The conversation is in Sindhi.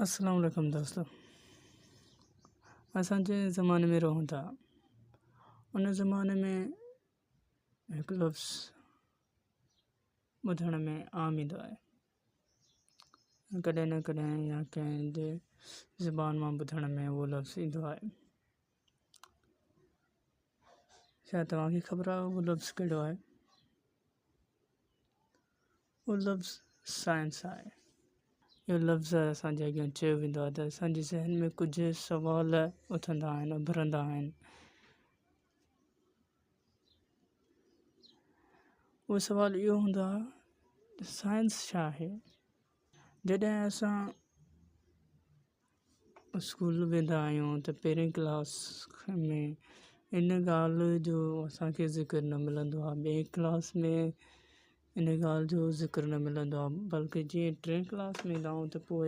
السلام عليڪم دوستو اسان جنهن زماني ۾ رهون ٿا ان زماني ۾ هڪ لفظ ٻڌڻ ۾ عام ايندو آهي ڪڏهن نه ڪڏهن يا ڪنهن جي زبان مان ٻڌڻ ۾ اهو لفظ ايندو آهي شايد توهان کي خبر آهي اهو لفظ ڪهڙو آهي اهو لفظ سائنس آهي. اهو لفظ اسان جي اڳيان چيو ويندو آهي ته اسان جي ذهن ۾ ڪجهه سوال اٿندا آهن اڀرندا آهن. اهو سوال اهو هوندو آهي ته سائنس ڇا آهي؟ جڏهن اسان اسڪول ويندا آهيون ته پهرين ڪلاس ۾ ان ڳالهه جو اسانکي ذڪر نه ملندو آهي ٻئي ڪلاس ۾ ان ڳالهه جو ذڪر نه ملندو آهي بلڪه جيئن ٽئين ڪلاس ۾ ايندا آهيون ته پوء.